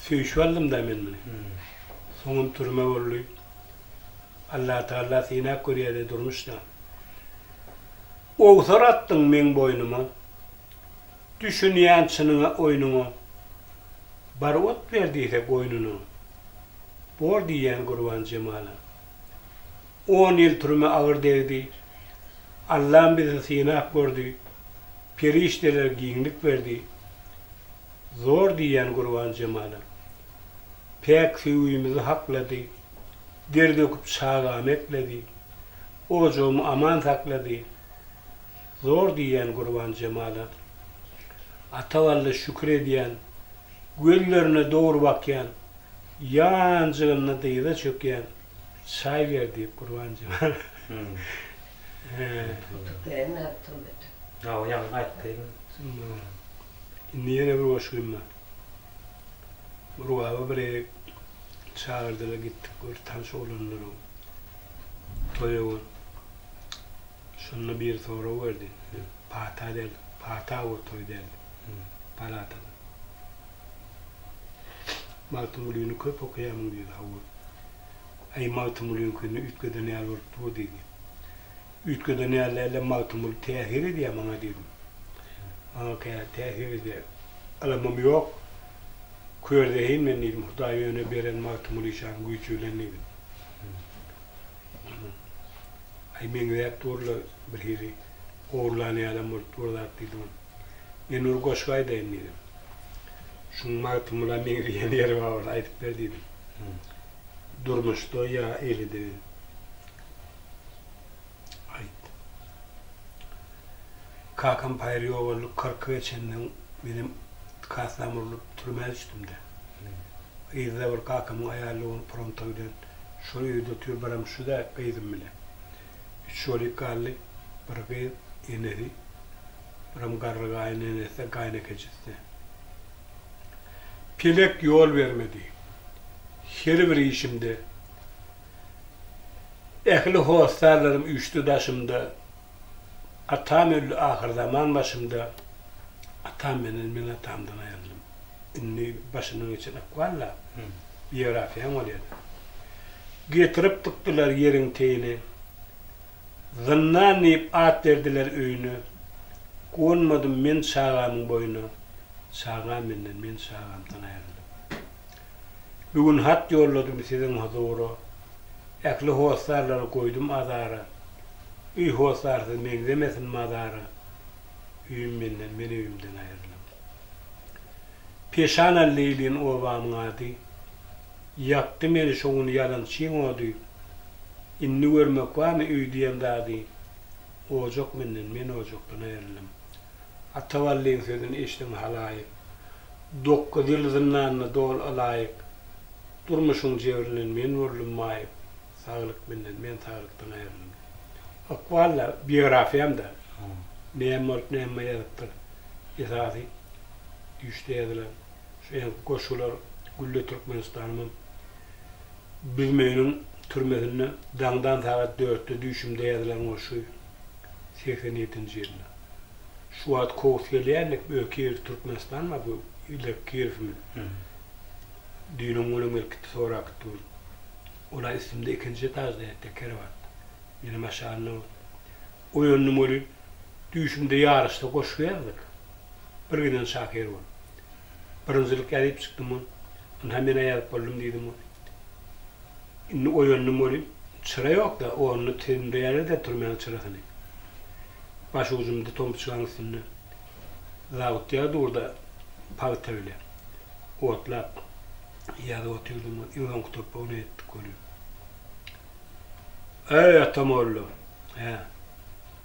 Söýüşip aldym-da men muny. Soňam türme boldy. Allatagala synap görýär-de durmuşda. Owsar atdyň meň boýnuma. Düşünýän çynyňa oýnuňa. Bar ot ber diýse goýnuna. Bor diýýän Gurbanjemala. On ýyl türme agyr degdi. Allam bizi synap gördi. Perişdeler giňlik berdi. Zor diýýän Gurbanjemala. Päk söýgimizi haklady. Der döküp çagamy ekledi. Ojagymy aman saklady. Zor diýýän Gurbanjemala. Atabally şükür edýän. Gözlerine dogry bakýan. Ýanjygynda dyza çökýän. Çaý ber diýip Gurbanjemal. Oturyp gelen nädip türmede. Hawa ýaňy aýtdy. Indi ýene bir goşgym bar. Murgaba bir gezek çagyrdylar gitdik bir tanyş oglanlar toýa bolup. Şonda biri sorag berdi. Pata däl, pata we toý däl. Palatada. Magtymgulyny köp okaýamyň diýdi. Hawa. Aý Magtymgulyňkyny üýtgeden ýaly bolup dur diýdi. Üýtgeden ýaly däl-de Magtymguly täsir edýär maňa diýdim. Maňa kä täsir edýär. Ylymym ýok. Kör zehin men diýdim. Hudaý ýöne beren Magtymguly şaň güýji bilen diýdim. Aý meňzäp dur-la birhili ogurlan ýalam bolup dur zat diýdim. Men bir goşgy aýdaýyn diýdim. Şuň Magtymgula meňzeýän ýeri bar bolsa aýdyp ber diýdim. Durmuşda ýa eli degen. Aýt. Kakam paýyr ýogaldy, kyrky geçenden menem kasam urlup türmä düşdüm-de. Yzda bir kakamyň aýal dogany fronta giden, şol öýde otyr, birem şu-da gyzym bile. Üç bolyk galdy, bir gyz, enesi, birem garry gaýynenesi-de, gaýynekejesi-de. Pelek ýol bermedi. Her bir işimde. Ähli hossarlarym üýşdi daşymda. Atam öldi ahyrzaman başymda. Atam menden, men atamdan aýryldym. Indi başyndan geçen ykbal-da, biografiýaň bolýar-da. Getirip dykdylar ýeriň teýine. Zyndan diýip at berdiler öýüne. Gonmadym men çagamyň boýuna. Çagam menden, men çagamdan aýryldym. Bu gün hat ýolladym siziň huzura. Ähli hossarlary goýdum azara. Öý hossarsyz meňzemesin mazara. Öýüm menden, men öýümden aýryldym. Peşana Leýlin obamyň ady. Ýakdy meni şo gün ýalançyň ody. Indi görmek barmy öý diýen zady. Ojak menden, men ojakdan aýryldym. Ataballyň sözüni eşdiň halaýyk. Dokuz ýyl zyndanda dol ylaýyk. Durmuşyň jebrinden men boldum maýyp. Saglyk menden, men saglykdan aýryldym. Ykbal-da, biografiýam-da. Näme bolup, näme ýazypdyr. Esasy düýşde ýazylan şu ýaňky goşgular Gülle Türkmenistanymam Büzmeýiniň türmesinde daňdan sagat dörtde düýşümde ýazylan goşgy 87-nji ýylda. Şu wagt kowus gelýändik bu Kiýew Türkmenistan bar bu ilerki Kiýewimiz. Düýnüň günem gelip gitdi sorap gitdi bu. Ola üstümde ikinji etažda ýatýar kerewatda. Menem aşagynda oýandym welin düýşümde ýaryşda goşgy ýazdyk. Bir giden şahyr bolup. Birinjilik ýazyp çykdym ol. Ynha men-ä ýazyp boldum diýdim ol. Indi oýandym welin çyra ýok-da, ornuna söndürýärler-dä türmäň çyrasyny. Başujumda tompuçgaň üstünde zawutýar dur-da pagta bile otlap ýazyp otyrdym ol. Iň soňky topragyna ýetdik welin. Eý, Ata molla! Hä.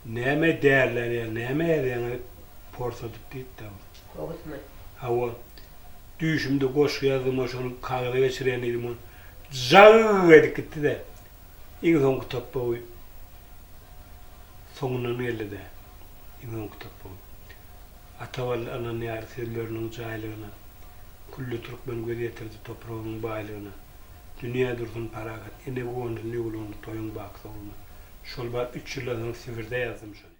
Näme därlän ýaly näme ýazýaň-aý porsadyp diýipdi. Gowusmy? Hawa. Düýşümde goşgy ýazdym-a şony kagyza geçireýin diýdim ol jagg edip gitdi-de, iň soňky topbagy soňundan geldi-de, iň soňky topbagy. Atabally ynanýar sözleriniň jaýlygyna, Külli türkmen göz ýetirdi topragynyň baýlygyna. Dünýä dursun parahat, ene guwansyn ýuwlugyna, toýuň baky sowulmaz. Şol bar üç ýyldan soň Sibirde ýazdym şony.